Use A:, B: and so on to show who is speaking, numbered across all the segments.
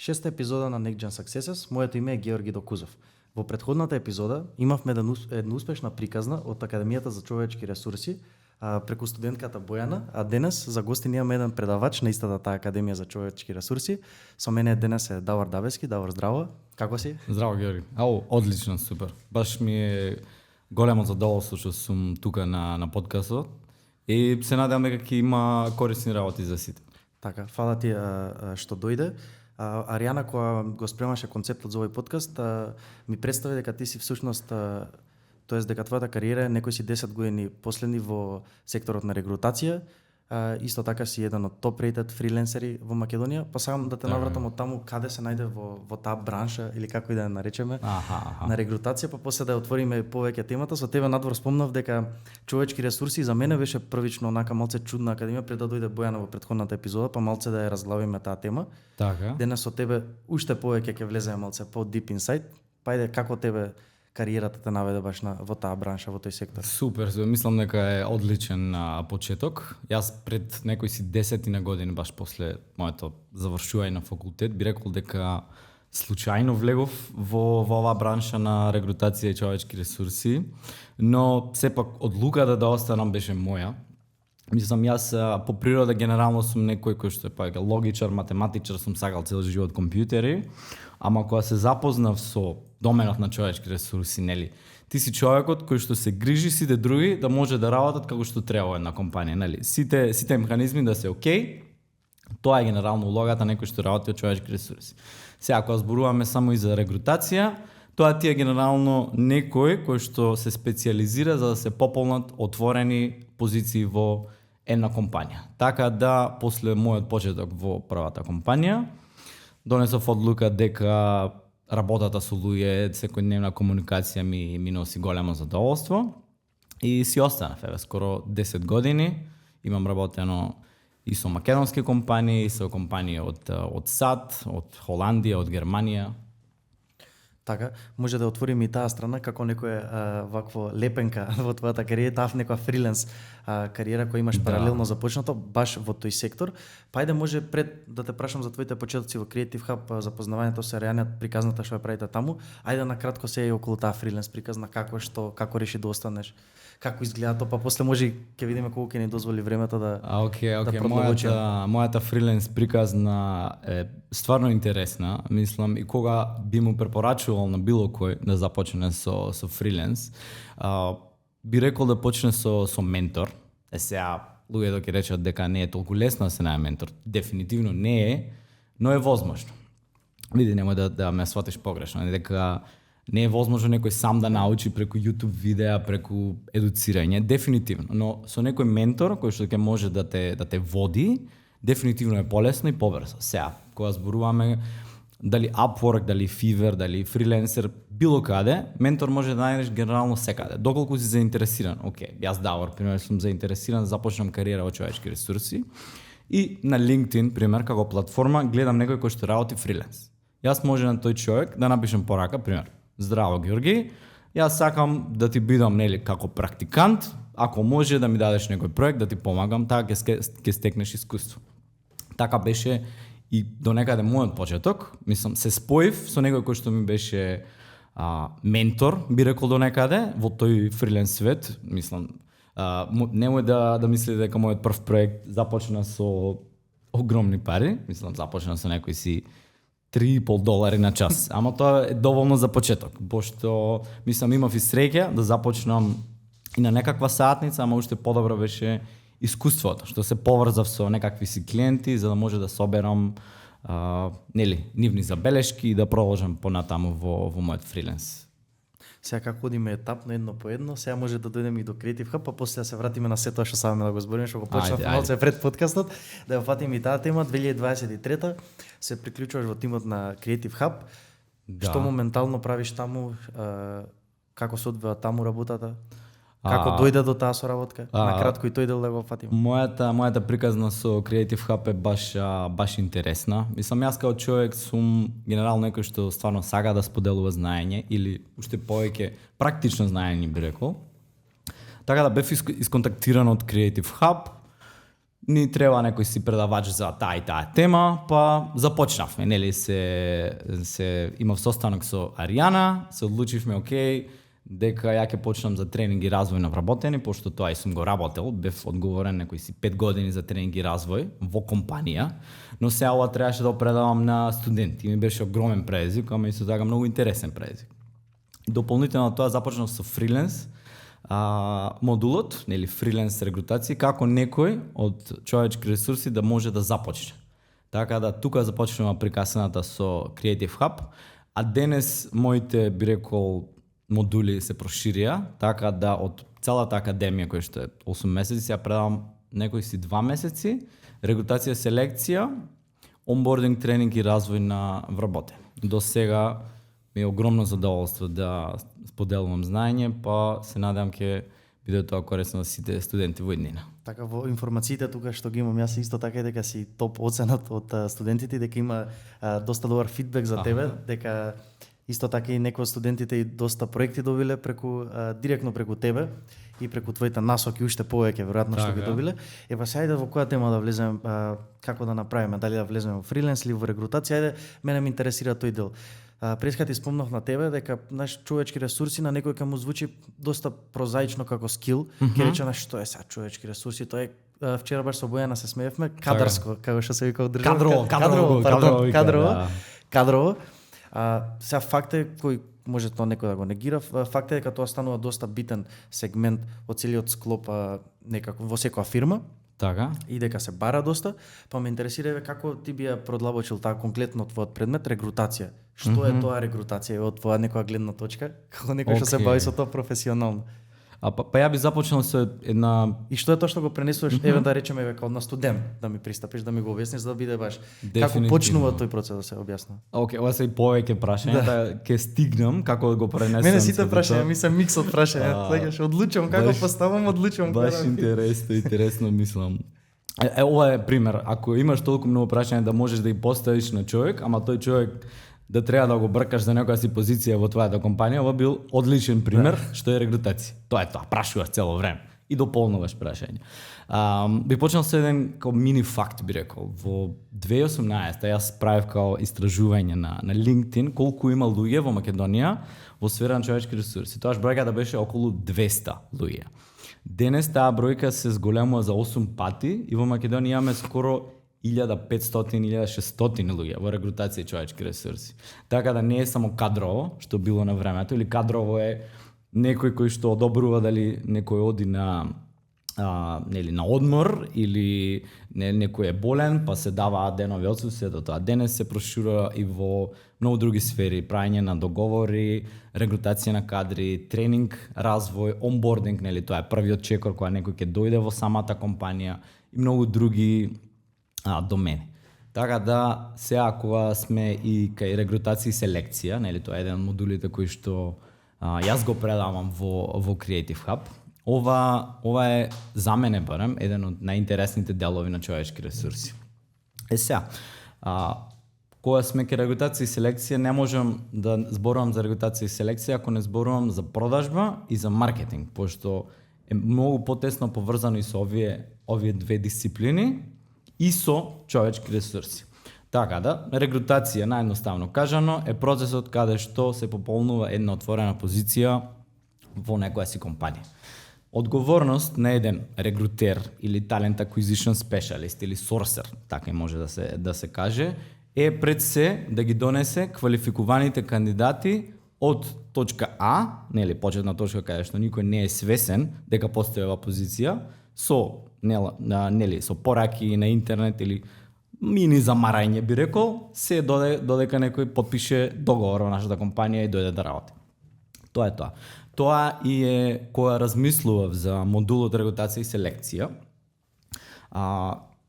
A: Шеста епизода на Next Gen Successes. Моето име е Георги Докузов. Во претходната епизода имавме една успешна приказна од Академијата за човечки ресурси преку студентката Бојана, а денес за гости имаме еден предавач на истата таа Академија за човечки ресурси. Со мене денес е Давор Дабески. Давор, здраво. Како си?
B: Здраво, Георги. Одлично, супер. Баш ми е големо задоволство што сум тука на подкастот и се надевам дека ќе има корисни работи за сите.
A: Така, фала ти што дојде. Аријана, која го спремаше концептот за овој подкаст, ми представи дека ти си всушност, тоест дека твојата кариера, некој си 10 години последни во секторот на регрутација, исто така си еден од топ-рейтед фриленсери во Македонија, па сакам да те навратам од таму каде се најде во таа бранша или како и да ја наречеме на регрутација, па после да ја отвориме повеќе темата. Со тебе надвор спомнав дека човечки ресурси за мене беше првично онака малце чудна академија пред да дојде Бојана во претходната епизода, па малце да ја разглавиме таа тема.
B: Така.
A: Денес со тебе уште повеќе ќе влеземе малце по deep insight. Па иде како тебе кариерата те наведе баш во таа бранша, во тој сектор?
B: Супер, мислам дека е одличен почеток. Јас пред некои си 10 години, баш после моето завршување на факултет, би рекол дека случајно влегов во оваа бранша на регрутација и човечки ресурси, но сепак одлуката да останам беше моја. Мислам, јас по природа генерално сум некој кој што е логичар, математичар, сум сакал цел живот компјутери, ама кога се запознав со доменот на човечки ресурси, нели, ти си човекот кој што се грижи сите други да може да работат како што треба една компанија, нели. Сите механизми да се окей, тоа е генерално улогата некој што работи од човечки ресурси. Сега, ако зборуваме само и за регрутација, тоа ти е генерално некој кој што се специализира за да се пополнат отворени позиции во една компанија. Така да, после мојот почеток во првата компанија, донесов одлука дека работата со луѓе, секојдневна комуникација ми носи големо задоволство и си останав, скоро 10 години. Имам работено и со македонски компании, и со компании од САД, од Холандија, од Германија.
A: Така, може да отвориме и таа страна како некоја вакво лепенка во твојата кариера, таа некоја фриленс кариера која имаш паралелно започнато баш во тој сектор. Па ајде може пред да те прашам за твоите почетоци во Creative Hub, запознавањето со рејаниот приказната што ја правите таму. Ајде на кратко се е околу таа фриленс приказна, како реши да останеш, како изгледа тоа, па после може ќе видиме колку ќе ни дозволи времето да
B: Мојата фриленс приказна е стварно интересна, мислам, и кога би му препорачувал на било кој да започне со фриленс, би рекол да почне со ментор. Сега луѓето ќе речат дека не е толку лесно да се најде ментор. Дефинитивно не е, но е возможно. Види, немој да ме сватиш погрешно, дека не е возможно некој сам да научи преку YouTube видеа, преку едуцирање, дефинитивно, но со некој ментор кој што ќе може да те води, дефинитивно е полесно и побрзо. Сега, кога зборуваме дали Upwork, дали Fiverr, дали фриленсер, било каде, ментор може да најдеш генерално секаде. Доколку си заинтересиран, јас Давор, пример, сум заинтересиран да започнам кариера во човечки ресурси и на LinkedIn, пример, како платформа, гледам некој кој што работи фриленс. Јас може на тој човек да напишам порака, пример, здраво, Георги, јас сакам да ти бидам, нели, како практикант, ако може да ми дадеш некој проект, да ти помагам, така ќе стекнеш искуство. Така беше и до некаде мојот почеток, мислам, се споив со некој кој што ми беше ментор, би рекол до некаде, во тој фриленс свет, мислам, немој да мислите дека мојот прв проект започна со огромни пари, мислам, започна со некој си $3,5 на час, ама тоа е доволно за почеток, пошто, мислам, имав и среќа да започнам и на некаква саатница, ама уште подобро беше искуството, што се поврзав со некакви си клиенти за да може да соберам нивни забелешки и да продолжам понатаму во мојот фриленс.
A: Сега како одиме етапно едно по едно, сега може да дојдеме и до Creative Hub, па после да се вратиме на сето што саме да го збориме, што го почнавме малце пред подкастот, да ја фатиме и таа тема. 2023 се приклучуваш во тимот на Creative Hub. Да. Што моментално правиш таму, како се одвива таму работата? Како дојде до таа соработка? На кратко и тој дел да го фатиме.
B: Мојата приказна со Creative Hub е баш интересна. Мислам, јас како човек сум генерално некој што стварно сака да споделува знаење или уште повеќе практично знаење, би рекол. Така да бев исконтактиран од Creative Hub ни треба некој си предавач за таа и таа тема, па започнавме, нели се имав состанок со Аријана, се одлучивме окей, дека ја ќе почнам за тренинг и развој на вработени, пошто тоа и сум го работел, бев одговорен некои си 5 години за тренинг и развој во компанија, но сега ова требаше да предавам на студенти. Ми беше огромен предизвик, ама исто така многу интересен предизвик. Дополнително на тоа започнав со фриленс модулот, нели фриленс регрутација, како некој од човечки ресурси да може да започне. Така да тука започнува прикасаната со Creative Hub, а денес моите, би рекол, модули се проширија, така да од целата академија која што е 8 месеци, ја предавам некои си 2 месеци, регрутација, селекција, онбординг, тренинг и развој на вработени. До сега ми е огромно задоволство да споделувам знаење, па се надевам ќе биде тоа корисно за сите студенти во иднина.
A: Така во информациите тука што ги имам, јас исто така е дека си топ оценат од студентите, дека има доста добар фидбек за тебе, дека исто така и некои од студентите и доста проекти добиле директно преку тебе и преку твоите насоки уште повеќе веројатно што ги добиле. Ева се ајде во која тема да влеземе, како да направиме, дали да влеземе во фриленс или во регрутација, ајде мене ме интересира тој дел. Преска ти спомнав на тебе дека наш човечки ресурси на некој ќе му звучи доста прозаично како скил, ќе рече што е сега човечки ресурси, тоа е вчера баш со Бојана се смеевме, кадарско, како што се вика од држава. Кадрово. Сега факт е кој може тоа некој да го негира, факт е дека тоа станува доста битен сегмент од целиот склоп некако во секоја фирма.
B: Така.
A: И дека се бара доста, па ме интересира како ти би ја продлабочил таа конкретно твојот предмет регрутација. Што е тоа регрутација од твоја некоја гледна точка, како некој што се бави со тоа професионално?
B: Па ја би започнал со една...
A: И што е тоа што го пренесуваш, еве да речеме како на студент, да ми пристапиш, да ми го објасниш, за да биде баш како почнува тој процес да се објасна.
B: Океј, ова се и повеќе прашања, да ќе стигнам како да го пренесам.
A: Мене сите прашања ми се микс од прашања, сеќаш одлучувам како поставам, одлучувам
B: баш интересно мислам. Ова е пример, ако имаш толку многу прашања да можеш да ги поставиш на човек, ама тој човек да треба да го бркаш за некоја си позиција во твојата компанија, ова бил одличен пример што е регрутација. Тоа е тоа, прашуваш цело време и дополнуваш прашање. Би почнал со еден како мини факт, би рекол. Во 2018 јас правев као истражување на LinkedIn колку има луѓе во Македонија во сфера на човечки ресурси. Тоаш бројката беше околу 200 луѓе. Денес таа бројка се зголемува за 8 пати и во Македонија имаме скоро 1500-1600 луѓе во регрутација и човечки ресурси. Така да не е само кадрово, што било на времето, или кадрово е некој кој што одобрува дали некој оди на на одмор или некој е болен, па се даваат денови отсуствие до тоа. Денес се проширува и во многу други сфери, праење на договори, регрутација на кадри, тренинг, развој, онбординг, тоа е првиот чекор кога некој ќе дојде во самата компанија и многу други домени. Така да сега кога сме и кај регрутација и селекција, тоа е еден од модулите кои што јас го предавам во Creative Hub. Ова е за мене барем еден од најинтересните делови на човечки ресурси. Сега, кога сме кај регрутација и селекција, не можам да зборувам за регрутација и селекција ако не зборувам за продажба и за маркетинг, пошто е многу потесно поврзано и со овие две дисциплини и со човечки ресурси. Така да, регрутација, наједноставно кажано, е процесот каде што се пополнува една отворена позиција во некоја си компанија. Одговорност на еден регрутер или talent acquisition specialist или sourcer, така и може да се каже, е пред се да ги донесе квалификуваните кандидати од точка А, почетна точка каде што никој не е свесен дека постои оваа позиција, со пораки на интернет или мини замарање би рекол, се додека некој потпише договор во нашата компанија и дојде да работи. Тоа е тоа. Тоа и е кога размислував за модулот регрутација и селекција.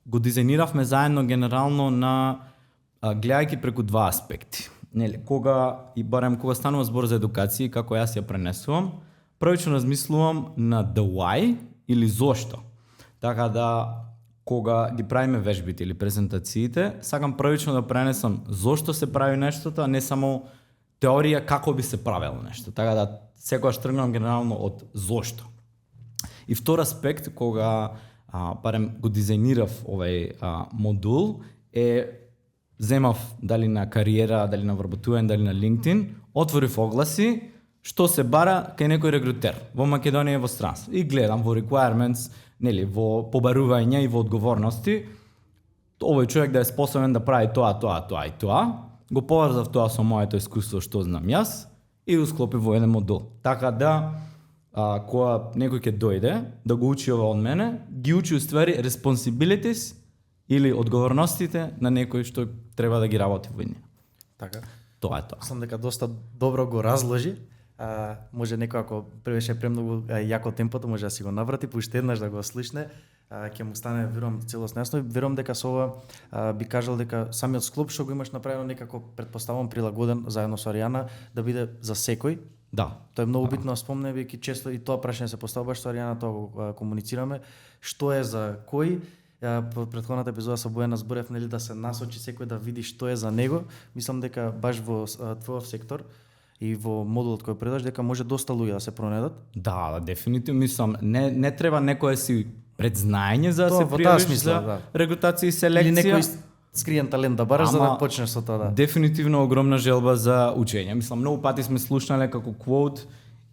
B: Го дизајниравме заедно генерално на гледајќи преку два аспекти. Кога станува збор за едукација, како јас ја пренесувам, првично размислувам на the why или зошто. Така да кога ги правиме вежбите или презентациите, сакам првично да пренесам зошто се прави нештото, а не само теорија како би се правело нешто. Така да секогаш тргнам генерално од зошто. И втор аспект, кога барем го дизајнирав овај модул, земав дали на кариера, дали на вработување, дали на LinkedIn, отворив огласи, што се бара кај некој рекрутер во Македонија и во странство. И гледам во requirements, нели, во побарувања и во одговорности, овој човек да е способен да прави тоа и тоа, го поврзав тоа со моето искуство што знам јас и го склопив во еден модул. Така да, кога некој ќе дојде да го учи ова од мене, ги учи уствари responsibilities или одговорностите на некој што треба да ги работи во нив.
A: Така.
B: Тоа е тоа.
A: Мислам дека доста добро го разложи. Може некој ако превеше премногу јако темпото, може да си го наврати, пуште еднаш да го слушне, ќе му стане, верувам, целосно јасно. Верувам дека со ова би кажал дека самиот склоп што го имаш направено некако, предпоставам, прилагоден заедно со Аријана, да биде за секој.
B: Да.
A: Тоа е многу битно, спомнејќи често и тоа прашање се поставува баш со Аријана, тоа го комуницираме, што е за кој. По претходната епизода со Бојана зборев, нели, да се насочи секој да види што е за него. Мислам дека баш во твојот сектор и во модулот кој предаш, дека може доста луѓе да се пронедат.
B: Да, дефинитивно мислам, не треба некој си предзнаење за да се
A: во таа
B: пријавиш
A: смисла,
B: за регрутација и селекција.
A: Или некој скриен талент да бараш за да почнеш со тоа, да.
B: Дефинитивно огромна желба за учење. Мислам, многу пати сме слушнале како quote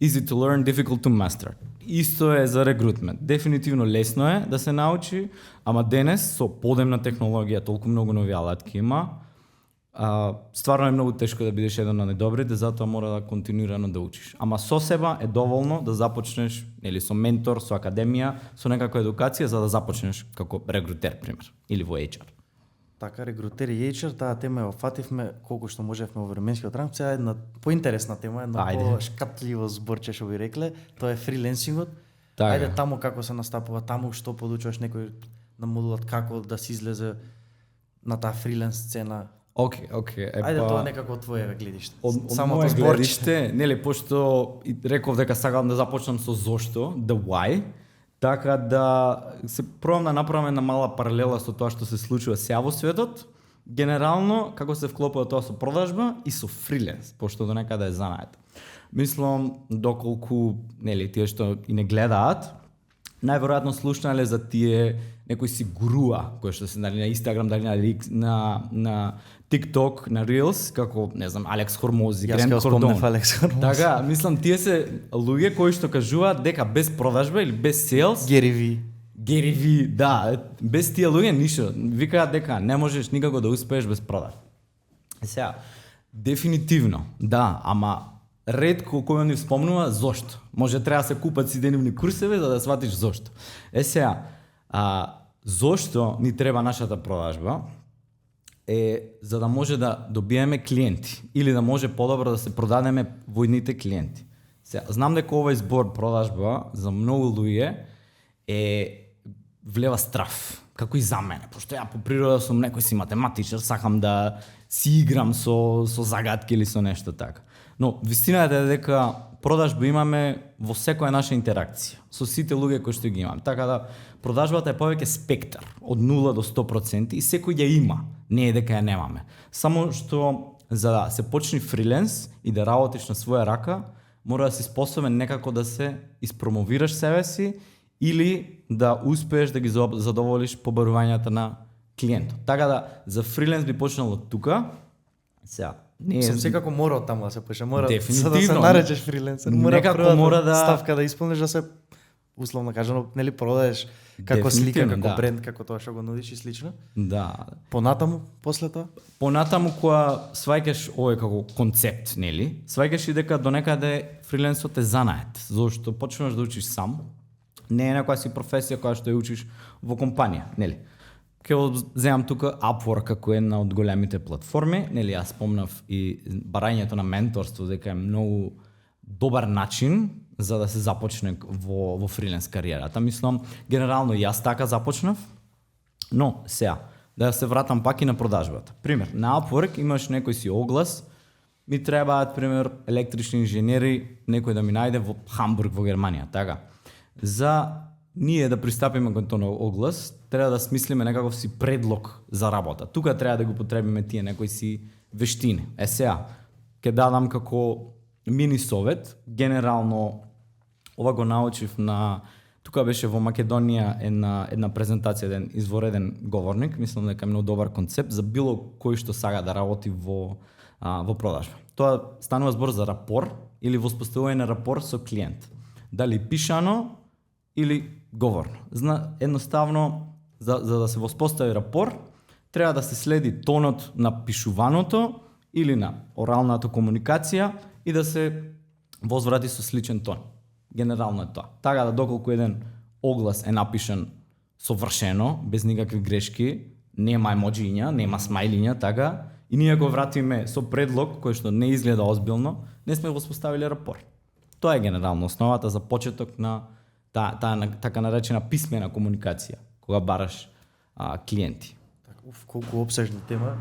B: easy to learn, difficult to master. Исто е за рекрутмент. Дефинитивно лесно е да се научи, ама денес со подемна технологија, толку многу нови алатки има, стварно е многу тешко да бидеш еден од најдобрите, затоа мора да континуирано да учиш. Ама со себе е доволно да започнеш, или со ментор, со академија, со некаква едукација за да започнеш како рекрутер, пример, или во HR.
A: Така, рекрутер и HR, таа тема ја офативме колку што можевме во временскиот рамк. Сега една поинтересна тема, една по-шкатливо зборче што би рекле, тоа е фриленсингот.
B: Так.
A: Ајде таму како се настапува, таму што подучуваш некој на модулот, како да се излезе на таа фриленс сцена.
B: Океј.
A: Ајде тоа некако од твоје гледиште.
B: Самото зборче, нели, пошто реков дека сакам да започнам со зошто, the why, така да се пробам да направам една мала паралела со тоа што се случува сега во светот, генерално како се вклопува тоа со продажба и со фриленс, пошто до некаде е занает. Мислам, доколку, нели, тие што и не гледаат, најверојатно слушнале за тие некои си гуруа кои што се дали на Instagram, дали на TikTok, на Reels, како, не знам, Алекс Хормози, Грент Кордон. Така, мислам, тие се луѓе кои што кажуваат дека без продажба или без sales, Гери Ви, да, без тие луѓе ништо. Викаат дека не можеш никако да успееш без продажба. Сега, дефинитивно, да, ама ретко кој ни спомнува зошто. Може треба да се купат сиденивни курсеви за да сватиш зошто. Сега, зошто ни треба нашата продажба е за да може да добиеме клиенти или да може подобро да се продадеме во едните клиенти. Сега, знам дека овој збор продажба за многу луѓе влева страф, како и за мене, пошто ја по природа сум некој си математичар, сакам да си играм со загадки или со нешто така. Но вистината е дека продажба имаме во секоја наша интеракција со сите луѓе кои што ги имаме. Така да продажбата е повеќе спектар од 0 до 100% и секој ја има, не е дека ја немаме. Само што за да се почне фриленс и да работиш на своја рака, мора да си способен некако да се испромовираш себе си или да успееш да ги задоволиш побарувањата на клиентот. Така да за фриленс би почнал од тука. Сега
A: секако мора од таму да се почне, мора
B: за
A: да се наречеш фриленсер,
B: мора да
A: ставка да исполниш да се условно кажано, нели, продаеш како слика, како бренд, како тоа што го нудиш и слично.
B: Да.
A: Понатаму после тоа?
B: Понатаму кога сваќаш овој како концепт, нели? Сваќаш и дека до некаде фриленсот е занает, зашто почнуваш да учиш сам. Не е некоја си професија која што ја учиш во компанија, нели? Ке земам тука Upwork како една од големите платформи, нели, јас спомнав и барањето на менторство дека е многу добар начин за да се започне во фриленс кариерата. Мислам, генерално јас така започнав, но сега, да се вратам пак и на продажбата. Пример, на Upwork имаш некој си оглас, ми требаат, пример, електрични инженери, некој да ми најде во Хамбург во Германија, така. За ние да пристапиме кон тој оглас, треба да смислиме некаков си предлог за работа. Тука треба да го потребиме тие некои си вештини. Сега, ќе дадам како мини совет, генерално ова го научив тука беше во Македонија една презентација, еден извореден говорник, мислам дека е многу добар концепт за било кој што сага да работи во продажба. Тоа станува збор за рапор или воспоставување на рапор со клиент. Дали пишано или говорно. Едноставно, за да се воспостави рапор, треба да се следи тонот на пишуваното или на оралната комуникација и да се возврати со сличен тон. Генерално е тоа. Така да доколку еден оглас е напишан совршено, без никакви грешки, нема емоджиња, нема смајлиња, така, и ние го вратиме со предлог кој што не изгледа озбилно, не сме воспоставиле рапор. Тоа е генерално основата за почеток на таа така наречена писмена комуникација, кога бараш клиенти.
A: Колку опсежна тема.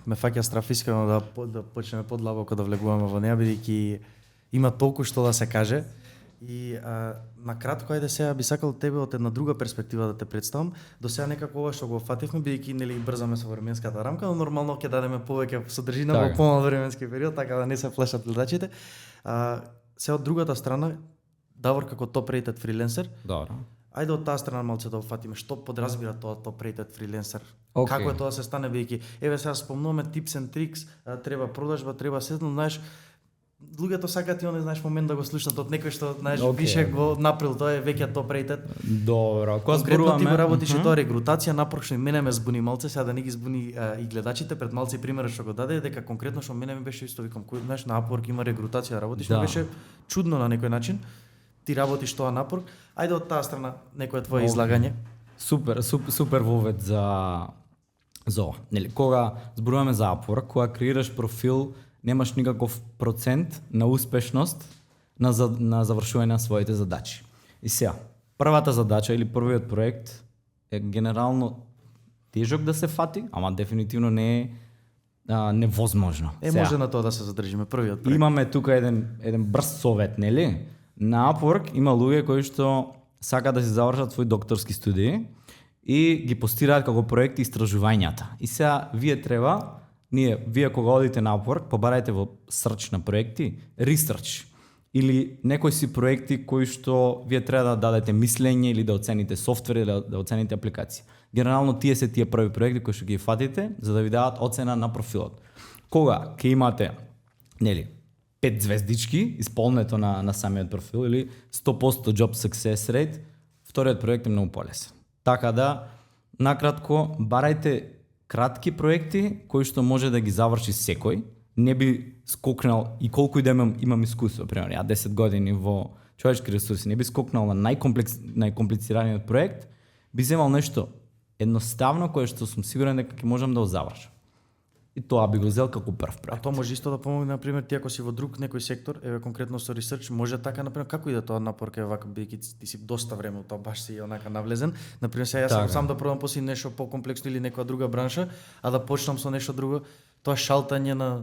A: Ме фаќа страф искрено да почнеме подлабоко да влегуваме во неа, бидејќи има толку што да се каже. И на кратко, ајде сега би сакал тебе од една друга перспектива да те представам. До сега некако ова што го фативме, бидејќи нели брзаме со временската рамка, но нормално ќе дадеме повеќе содржина во помал временски период, така да не се флешат гледачите. Се од другата страна, Давор како топ-рейтед фриленсер.
B: Добро.
A: Ајде од таа страна малце да офатиме што подразбира тоа топ-рейтед фриленсер.
B: Okay.
A: Како е тоа се стане, бидејќи еве сега спомнуваме tips and tricks, треба продажба, треба се, знаеш, луѓето сакаат и оне, знаеш, момент да го слушнат од некој што, знаеш, пише го направил, тоа е веќе топ-рейтед.
B: Добро, кога
A: зборуваме, ти го работиш и тоа регрутација, напоршно и мене ме збуни малце, сега да не ги збуни и гледачите, пред малце и примерот што го даде, дека конкретно што мене ми беше исто, викам, кој, знаеш, на Upwork има регрутација да работиш, ми беше чудно на некој начин. Ти работиш тоа напор. Ајде од таа страна некое твое излагање.
B: Супер вовед за ова. Нели, кога зборуваме за Upwork, кога креираш профил, немаш никаков процент на успешност на завршување на своите задачи. И сега, првата задача или првиот проект е генерално тежок да се фати, ама дефинитивно не е невозможно.
A: Може на тоа да се задржиме првиот проект.
B: Имаме тука еден брз совет, нели? На Upwork има луѓе кои што сакаат да се завршат своји докторски студии и ги постираат како проекти истражувањата. И сега вие кога одите на Upwork, побарајте во search на проекти, research или некои си проекти кои што вие треба да дадете мислење или да оцените софтвер или да оцените апликација. Генерално тие се тие први проекти кои што ги фатите за да ви дадат оцена на профилот. Кога ќе имате, нели, 5 звездички, исполнето на самиот профил или 100% job success rate, вториот проект е многу полесен. Така да, накратко, барајте кратки проекти кои што може да ги заврши секој. Не би скокнал и колку и да имам искуство, пример, ја 10 години во човечки ресурси, не би скокнал на најкомплицираниот проект, би земал нешто едноставно кое што сум сигурен дека ќе можам да го завршам. И тоа би го зел како прв проект.
A: А тоа може исто да помогне, например, ти ако си во друг некој сектор, еве конкретно со research, може така, например, како иде тоа напорка, вака бидејќи ти си доста време од тоа, баш си онака навлезен. Например, сега јас сам да пробам после нешто покомплексно или некоја друга бранша, а да почнам со нешто друго, тоа шалтање на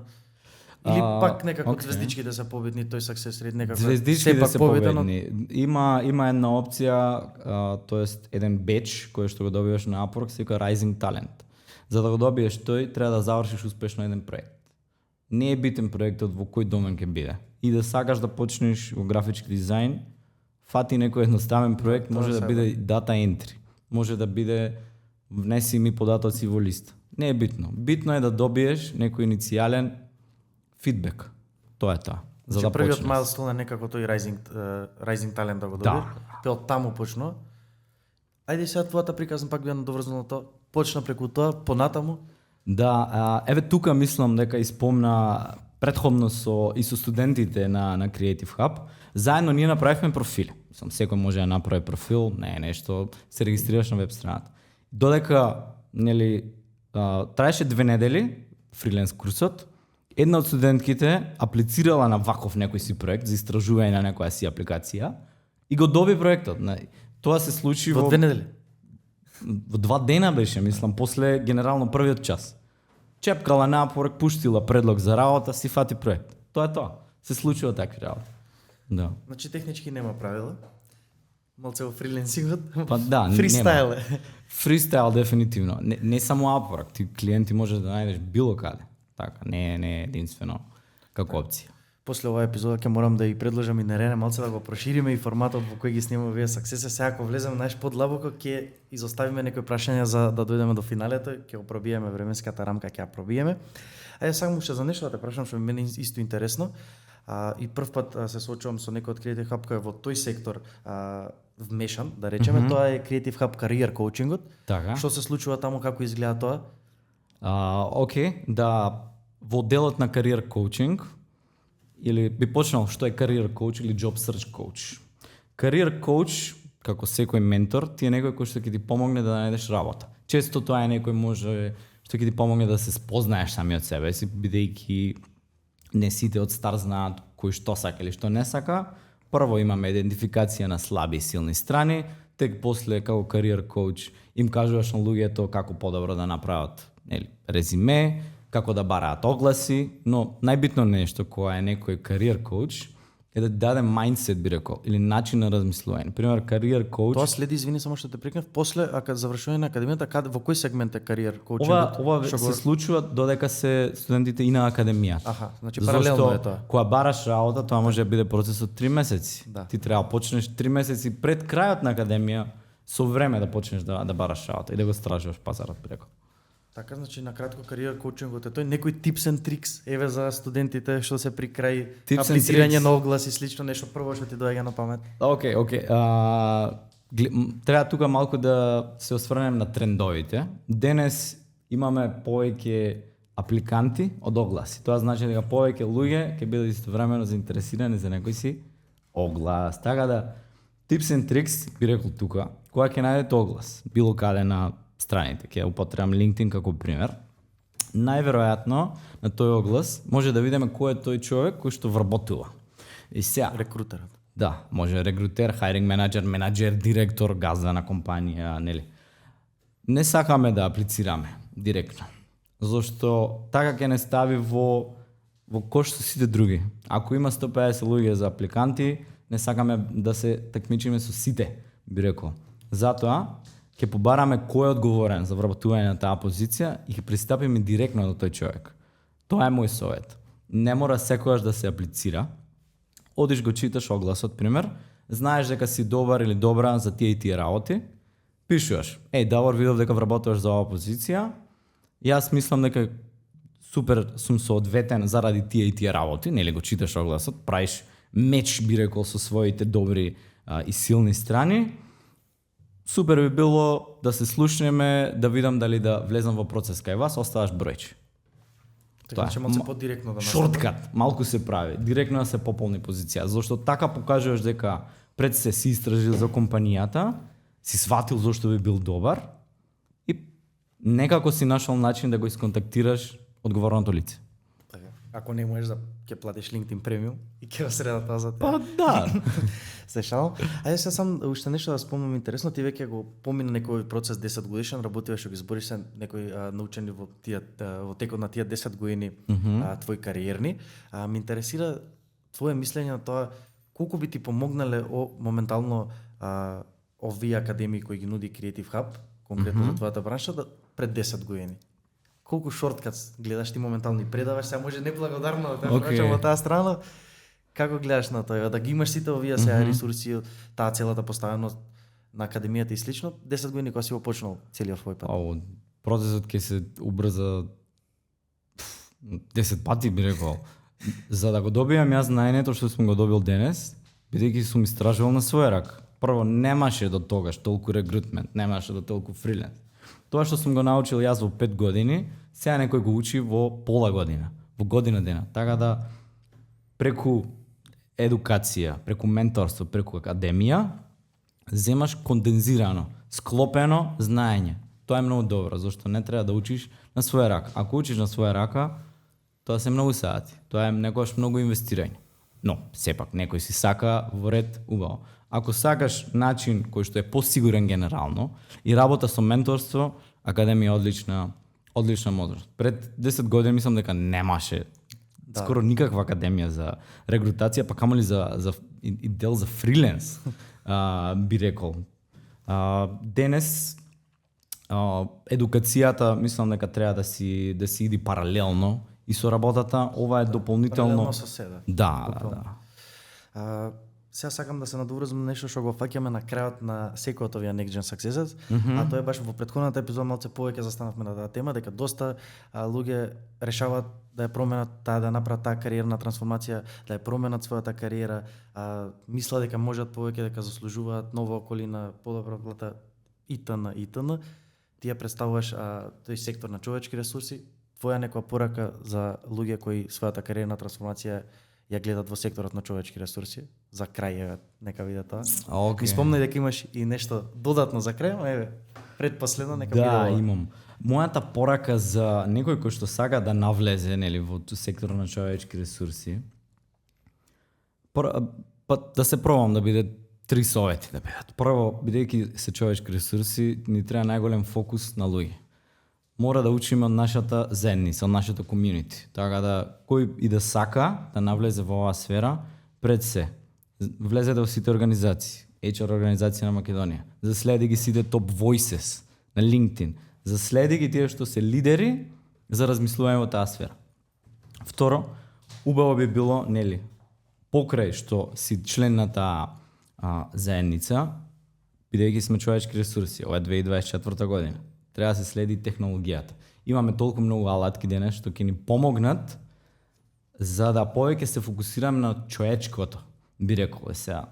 A: или пак некако звездички да се победни, тој success rate некако.
B: Звездички да се победни. Има една опција, тоест еден беч кој што го добиваш на Upwork, се вика Rising Talent. За да го добиеш тој, треба да завршиш успешно еден проект. Не е битен проектот во кој домен ќе биде. И да сакаш да почнеш во графички дизајн, фати некој едноставен проект, може да биде data entry, може да биде внеси ми податоци во листа. Не е битно. Битно е да добиеш некој иницијален фидбек. Тоа е тоа.
A: За да првиот майлстоун е некако тој Rising Talent да го добие. Па од таму почнува. Ајде сега твојата приказна пак би надоврзано тоа. Почна преку тоа, понатаму?
B: Да, еве тука мислам дека испомна претходно со студентите на Creative Hub. Заедно ние направивме профили. Секој може да направи профил, не е нешто, се регистрираш на веб страната. Додека, нели, траеше 2 недели фриленс курсот, една од студентките аплицирала на ваков некој си проект за истражување на некоја си апликација и го доби проектот. Тоа се случи
A: во 2 недели.
B: Во 2 дена беше, мислам, после генерално првиот час. Чепкала на Upwork, пуштила предлог за работа, си фати проект. Тоа е тоа. Се случува такви работи. Да.
A: Значи технички нема правила. Малце во фриленсингот.
B: Па да,
A: фристайл е.
B: Фристайл дефинитивно. Не само Upwork, ти клиенти може да најдеш било каде. Така, не е единствено како опција.
A: после оваа епизода ќе морам да ја предложам и на Рене малце да го прошириме и форматот во кој ги снимаме овие саксеси. Сега ако влеземе наиш подлабоко ќе изоставиме некои прашања за да дојдеме до финалето, ќе го пробиеме временската рамка, ќе ја пробиеме. А ја сакам уште за нешто да те прашам што мене исто интересно. И прв пат се соочувам со некој од Creative Hub кој е во тој сектор вмешан, да речеме, тоа е Creative Hub Career Coaching-от.
B: Така.
A: Што се случува таму, како изгледа тоа?
B: Океј, да, во делот на Career Coaching, или би почнал што е Career Coach или Job Search Coach. Career Coach, како секој ментор, ти е некој кој што ќе ти помогне да најдеш работа. Често тоа е некој може што ќе ти помогне да се спознаеш сами од себе си, бидејќи не сите од стар знаат кој што сака или што не сака. Прво имаме идентификација на слаби и силни страни, тек после како Career Coach им кажуваш на луѓето како подобро да направат резиме, како да бараат огласи, но најбитно нешто која е некој career coach е да ти даде mindset, би рекол, или начин на размислување. Пример, career coach...
A: Тоа следи, извини само што те прекнав, после завршување на академијата, во кој сегмент е career coaching?
B: Ова се случува додека се студентите и на академијата.
A: Аха, значи паралелно е тоа.
B: Кога бараш работа, тоа може да биде процес од 3 месеци.
A: Да.
B: Ти треба да почнеш 3 месеци пред крајот на академија со време да почнеш да бараш работа и да го стражуваш пазарот, би рекол.
A: Така, значи на кратко career coaching е тој некој tips and tricks еве за студентите што се при крај аплицирање на оглас и слично нешто прво што ти доаѓа на памет.
B: Океј. Треба тука малку да се осврнем на трендовите. Денес имаме повеќе апликанти од огласи. Тоа значи дека повеќе луѓе ќе бидат истовремено заинтересирани за некој си оглас. Така да tips and tricks би рекол тука, кога ќе најдете оглас, било каде на страните, ќе употребам LinkedIn како пример. Најверојатно на тој оглас може да видиме кој е тој човек кој што вработува. И сега
A: Рекрутерот.
B: Да, може рекрутер, hiring менаџер, директор, газда на компанија, нели. Не сакаме да аплицираме директно, зашто така ќе не стави во кош со сите други. Ако има 150 луѓе за апликанти, не сакаме да се такмичиме со сите, би рекол. Затоа ќе побараме кој е одговорен за вработување на таа позиција и ќе пристапиме директно до тој човек. Тоа е мој совет. Не мора секогаш да се аплицира. Одиш го читаш огласот, пример, знаеш дека си добар или добра за тие и тие работи, пишуваш: Давор, видов дека вработуваш за оваа позиција, јас мислам дека супер сум соодветен заради тие и тие работи, нели го читаш огласот, правиш меч, би рекол, со своите добри и силни страни. Супер би било да се слушнеме, да видам дали да влезам во процес кај вас, оставаш бројче.
A: Така че малку подиректно да
B: шорткат, малку се прави, директно да се пополни позиција, зашто така покажуваш дека пред се си истражил за компанијата, си сватил зашто би бил добар и некако си нашол начин да го исконтактираш одговорното лице.
A: Така. Ако не можеш да ќе платиш LinkedIn премиум и ќе среда таа за
B: Па да.
A: Се шалам. Ајде сега сам уште нешто да спомнам интересно, ти веќе го помина некој процес 10 годишен, работиваш што ги збориш се некои научени во текот на тие 10 години твои кариерни. Ме интересира твое мислење на тоа колку би ти помогнале моментално овие академии кои ги нуди Creative Hub, конкретно за твојата бранша, пред 10 години. Колку шорткатс гледаш ти моментално и предаваш, сега може неблагодарно да те врачам во таа страна. Како гледаш на тоа? Да ги имаш сите овие сега ресурси, таа целата поставеност на академијата и слично, 10 години кога си го почнал целиот твој пат?
B: Процесот ќе се убрза 10 пати, би рекол. За да го добијам јас знаењето што сум го добил денес, бидејќи сум истражувал на свој рак. Прво, немаше до тогаш толку рекрутмент, немаше до толку фриленс. Тоа што сум го научил јас во 5 години, сега некој го учи во пола година, во година дена. Така да преку едукација, преку менторство, преку академија, земаш кондензирано, склопено знаење. Тоа е многу добро, зашто не треба да учиш на своја рака. Ако учиш на своја рака, тоа се многу сати. Тоа е некогаш многу инвестирање. Но, сепак, некој си сака во ред, убаво. Ако сакаш начин кој што е посигурен генерално и работа со менторство, академија е одлична можност. Пред 10 години мислам дека немаше скоро никаква академија за регрутација, па камоли за дел за фриленс, би рекол. Денес едукацијата мислам дека треба да си иди паралелно и со работата, ова е дополнително.
A: Паралелно со седа.
B: Да.
A: Сега сакам да се надоврзам на нешто што го фаќаме на крајот на секој од овие Next Gen Successes, а тоа е баш во претходната епизода малце повеќе застанавме на таа тема, дека доста луѓе решаваат да ја променат да направат таа кариерна трансформација, да ја променат својата кариера, мислат дека можат повеќе, дека заслужуваат нова околина, подобра плата итн. Ти ја представуваш тој сектор на човечки ресурси, твоја некоја порака за луѓе кои својата кариерна трансформација ја гледат во секторот на човечки ресурси. За крај, нека виде тоа.
B: Okay.
A: Ми спомнај дека имаш и нешто додатно за крај, еве, предпоследно нека биде.
B: Да, имам. Мојата порака за некој кој што сака да навлезе, нели, во секторот на човечки ресурси, да се пробам да биде 3 совети да бидат. Прво, бидејќи се човечки ресурси, ни треба најголем фокус на луѓе. Мора да учиме од нашата заедница, од нашата комјунити. Така да кој и да сака да навлезе во оваа сфера, пред се влезете во сите организации, HR организација на Македонија. Заследи ги сите топ voices на LinkedIn. Заследи ги тие што се лидери за размислување во таа сфера. Второ, убаво би било, нели, покрај што си член на таа заедница, бидејќи сме човечки ресурси, ова е 2024 година. Треба да се следи технологијата. Имаме толку многу алатки денес што ќе ни помогнат за да повеќе се фокусираме на човечкото. Би рекол сега.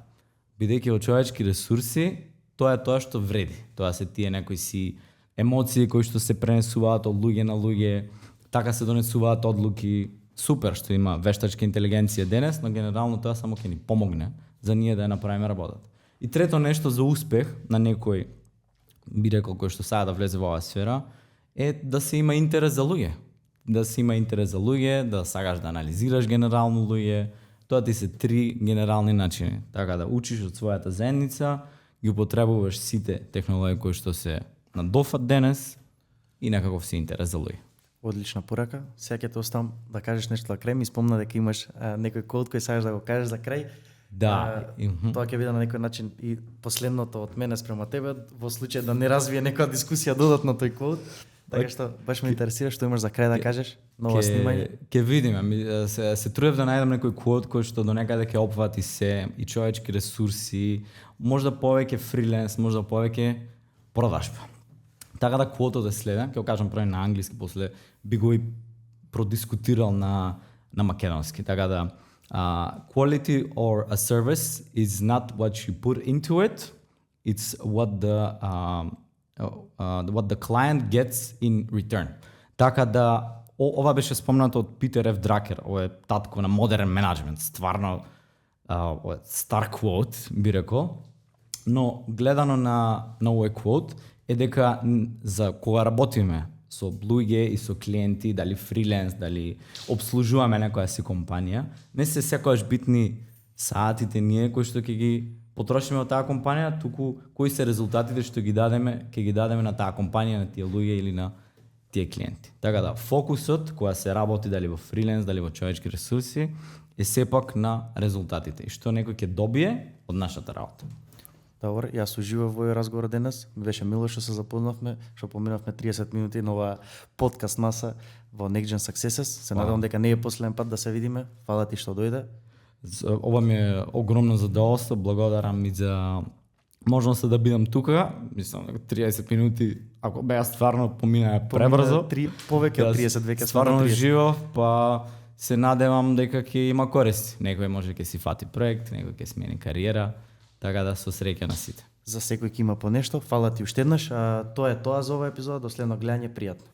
B: Бидејќи во човечки ресурси, тоа е тоа што вреди. Тоа се тие некои си емоции кои што се пренесуваат од луѓе на луѓе, така се донесуваат одлуки. Супер што има вештачка интелигенција денес, но генерално тоа само ќе ни помогне за ние да ја направиме работата. И трето нешто за успех на некој, би рекол, кој што сака да влезе во оваа сфера, е да се има интерес за луѓе. Да се има интерес за луѓе, да сакаш да анализираш генерално луѓе. Тоа ти се 3 генерални начини. Така да учиш од својата заедница, ги употребуваш сите технологии кои што се надофат денес и некаков си интерес за луѓе.
A: Одлична порака. Сега ќе те оставам да кажеш нешто за крај. Ми спомна дека имаш некој код кој сакаш да го кажеш за крај.
B: Да.
A: Тоа ќе биде на некој начин и последното од мене спрема тебе, во случај да не развие некоја дискусија додатно тој код. Така што баш ме интересира што имаш за крај да кажеш, ново снимање.
B: Ќе видиме, се трудев да најдам некој код кој што до некаде ќе опфати се и човечки ресурси, можда повеќе фриленс, можда повеќе продажба. Така да квотот е следен, ќе го кажам прво на англиски, после би го и продискутирал на македонски. Така да quality or a service is not what you put into it, it's what the client gets in return. Така да ова беше спомнато од Питер Ф. Дракер, ова е татко на модерен менеджмент, стварно стар квот би рекол, но гледано на овој квот е дека за кога работиме со луѓе и со клиенти, дали фриленс, дали обслужуваме некоја си компанија, не се секогаш битни саатите ние кои што ќе ги потрошиме од таа компанија, туку кои се резултатите што ги дадеме, ќе ги дадеме на таа компанија, на тие луѓе или на тие клиенти. Така да фокусот кога се работи дали во фриленс, дали во човечки ресурси е сепак на резултатите и што некој ќе добие од нашата работа.
A: Добро, јас уживав во овој разговор денес. Беше мило што се запознавме, што поминавме 30 минути на оваа подкаст маса во Next Gen Successes. Се надевам дека не е последен пат да се видиме. Фала ти што дојде.
B: Ова ми е огромно задоволство, благодарам и за можноста да бидам тука. Мислам дека 30 минути, ако беа стварно поминаа пребрзо,
A: повеќе од 30 веќе
B: стварно живо, па се надевам дека ќе има користи. Некој може ќе си фати проект, некој ќе смени кариера. Така да со среќа на сите.
A: За секој ќе има по нешто. Фала ти уште еднаш. Тоа е тоа за оваа епизода. До следно гледање, пријатно.